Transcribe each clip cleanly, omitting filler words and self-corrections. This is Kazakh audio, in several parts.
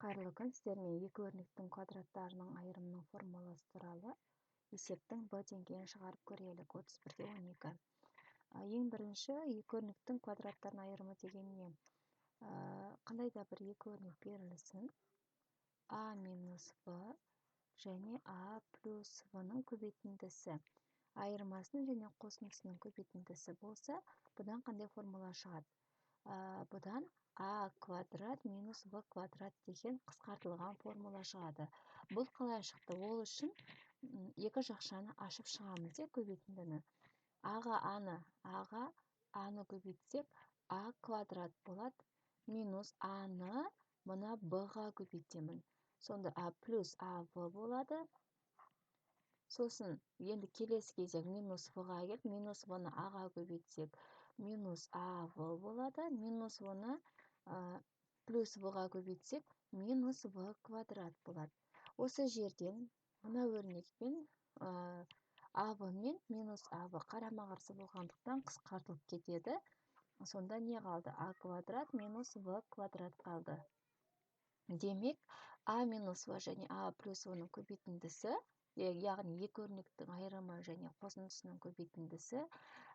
Қайырлы күн, сіздермен екі өрнектің квадраттарының айырымының формуласы туралы есептің b деңгейін шығарып көрелік. 31-12. Ең бірінші екі өрнектің квадраттарының айырымы деген не? Қандай да бір екі өрнек берілсін. А минус в және а плюс в-ның көбейтіндісі. Айырмасының және қосындысының көбейтіндісі болса, бұдан қандай формула шығады? Бұдан а квадрат минус в квадрат деген қысқартылған формула шығады. Бұл қалай шықты? Ол үшін екі жақшаны ашып шығамыз, көбейтіндіні. Аға аны, аға аны көбейтсек, а квадрат болады, минус аны мына б-ға көбейтемін. Сонда а плюс а в болады. Сосын енді келесі кезек минус в-ға келіп, минус в-ны а-ға көбейтсек, минус а в болады, минус в-ны плюс в-ға көбейтсек, минус в квадрат болады. Осы жерден мына өрнекпен а в мен минус а в қарама-қарсы болғандықтан қысқартылып кетеді. Сонда не қалды? А квадрат минус в квадрат қалды. Демек, а минус в және а плюс в-ның көбейтіндісі, яғни екі өрнектің айырымы және қосындысының көбейтіндісі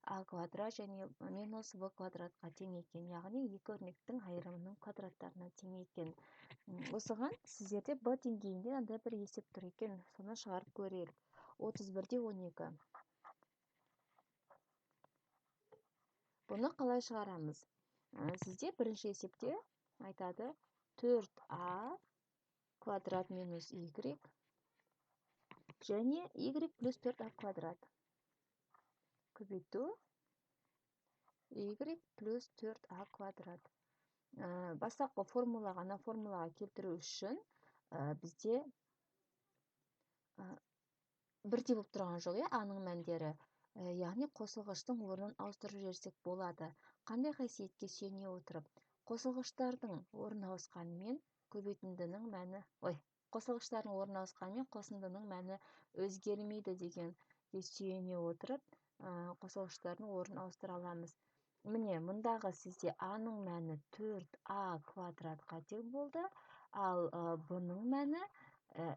а квадрат және минус в квадратқа тең екен, яғни екі өрнектің айырымының квадраттарына тең екен. Осыған сіздерде б деңгейінде мынандай бір есеп тұр екен, соны шығарып көрелік. 31-12. Бұны қалай шығарамыз? Сізде бірінші есепте айтады 4а квадрат минус y және y плюс 4а квадрат көбейту y плюс 4а квадрат. Бастапқы формулаға, ана формулаға келтіру үшін бізде бірдей болып тұрған жоқ, аның мәндері. Яғни қосылғыштың орнын ауыстырып жіберсек болады. Қандай қасиетке сүйене отырып, қосылғыштардың орнын ауысқанымен көбейтіндінің мәні, ой, қосылғыштардың орнын ауысқанымен қосындының мәні өзгермейді дегенге сүйене отырып, қосылғыштардың орнын ауыстыра аламыз. Міне, мұндағы сізде а-ның мәні 4а квадратқа тең болды, ал б-ның мәні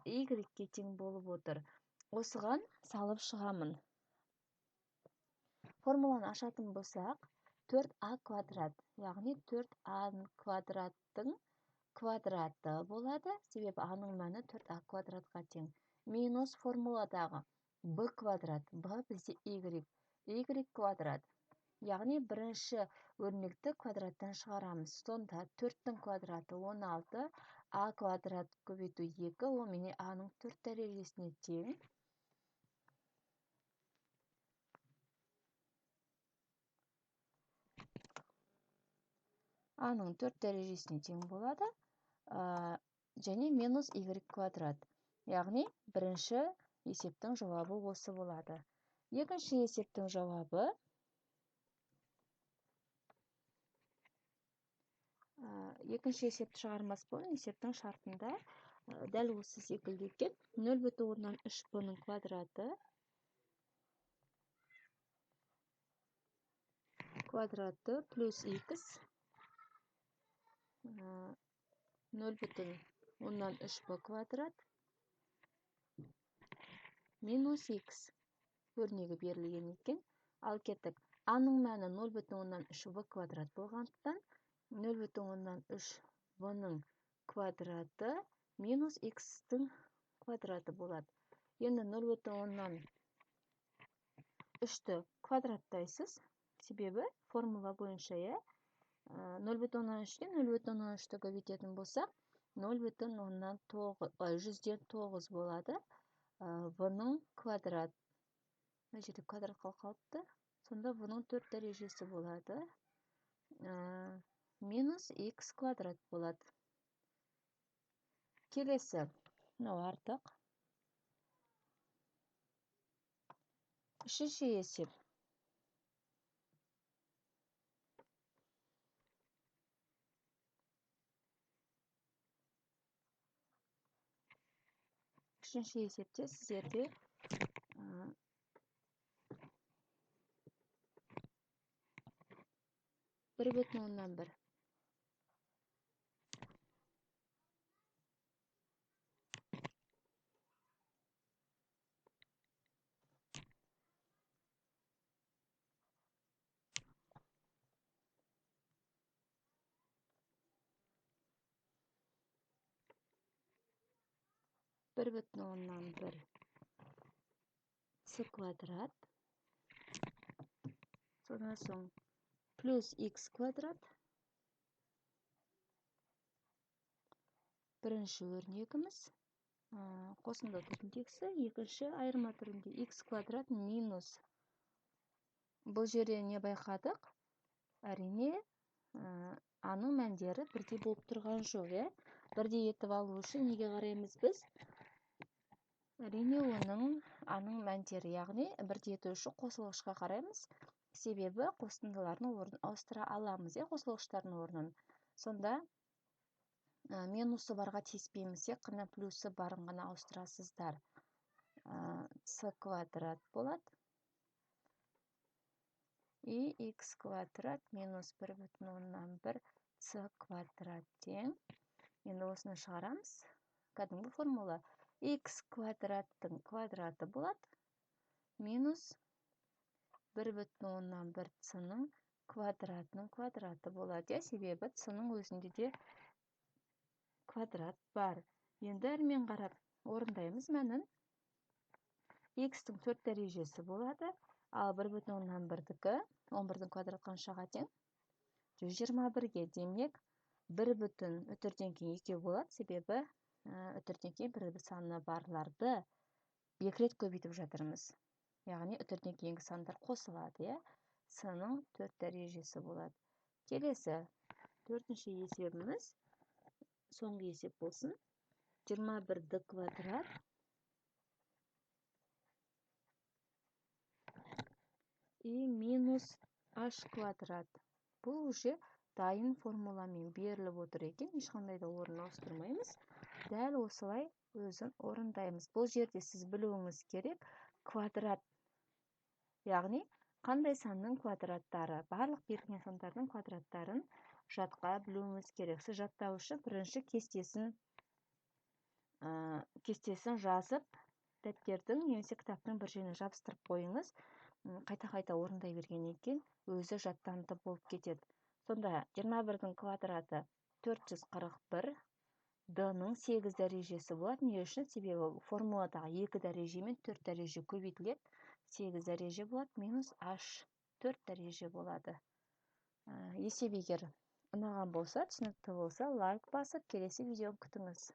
y-ге тең болып отыр. Осыған салып шығамын. Формуланы ашатын болсақ, 4а квадрат, яғни 4а квадраттың квадраты болады, себебі а-ның мәні 4а квадратқа тең. Минус формуладағы b квадрат, b бізде y, y квадрат. Яғни бірінші өрнекті квадраттан шығарамыз. Сонда 4-тің квадраты 16, а квадрат көбейту 2, ол міне а-ның 4 дәрежесіне тең. А-ның 4 дәрежесіне тең болады. Және минус y квадрат. Яғни бірінші есептің жауабы осы болады. Екінші есептің жауабы екінші есепті шығармас бұрын есептің шартында дәл осы секілді екен. 0,3 б-ның квадраты квадраты плюс х 0,3 б квадрат минус х өрнегі берілген екен. Ал кеттік. А-ның мәні 0,3 в квадрат болғандықтан 0,3 в-ның квадраты минус х-тің квадраты болады. Енді 0,3-ті квадраттайсыз, себебі формула бойынша, 0,3-ке 0,3-ті көбейтетін болсақ, 0,9 болады. В-ның квадрат. Мына жерде квадрат қалыпты. Сонда в-ның 4 дәрежесі болады. Минус х квадрат болады. Келесі, мынау артық. Үшінші есеп. Үшінші есепте сіздерде 1,1. 1,1 c квадрат, содан соң плюс x квадрат. Бірінші өрнегіміз қосынды түріндегісі, екінші айырма түрінде x квадрат минус. Бұл жерде не байқадық? Әрине, аның мәндері бірдей болып тұрған жоқ, иә? Бірдей етіп алу үшін неге қараймыз біз? Әрине, оның аның мәндері, яғни бірдей ету үшін қосылғышқа қараймыз. Себебі қосындылардың орнын ауыстыра аламыз, иә, қосылғыштардың орнын. Сонда минусы барға тиіспейміз, тек қана плюсы барын ғана ауыстырасыздар. С квадрат болады. И x квадрат минус 1,1 с квадрат тең. Енді осыны шығарамыз. Кәдімгі формула. X квадраттың квадраты болады. Минус 1,1 с-ның квадратының квадраты болады. Себебі с-ның өзінде де квадрат бар. Енді әрмен қарап орындаймыз мәнін. X-тің 4 дәрежесі болады. Ал 1,1-дікі 11-дің квадраты қаншаға тең? 121-ге. Демек, 1 бүтін үтірден кейін 2 болады. Себебі үтірден кейін бір саны барларды 2 рет көбейтіп жатырмыз. Яғни үтірден кейінгі сандар қосылады, иә? С-ның 4 дәрежесі болады. Келесі төртінші есебіміз, соңғы есеп болсын. 21 д квадрат и минус h квадрат. Бұл уже дайын формуламен беріліп отыр екен, ешқандай да орын ауыстырмаймыз. Дәл осылай өзін орындаймыз. Бұл жерде сіз білуіңіз керек квадрат, яғни қандай санның квадраттары, барлық берілген сандардың квадраттарын жатқа білуіңіз керек. Сіз жаттау үшін бірінші кестесін жазып, дәптердің немесе кітаптың бір жеріне жабыстырып қойыңыз. Қайта-қайта орындай берген екен, өзі жаттанды болып кетеді. Сонда 21-дің квадраты 441, д-ның 8 дәрежесі болады. Не үшін? Себебі формуладағы 2 дәреже мен 4 дәреже көбейтіледі. 8 дәреже болады, минус h 4 дәреже болады. Есеп егер ұнаған болса, түсінікті болса, лайк басып, келесі видеоны күтіңіз.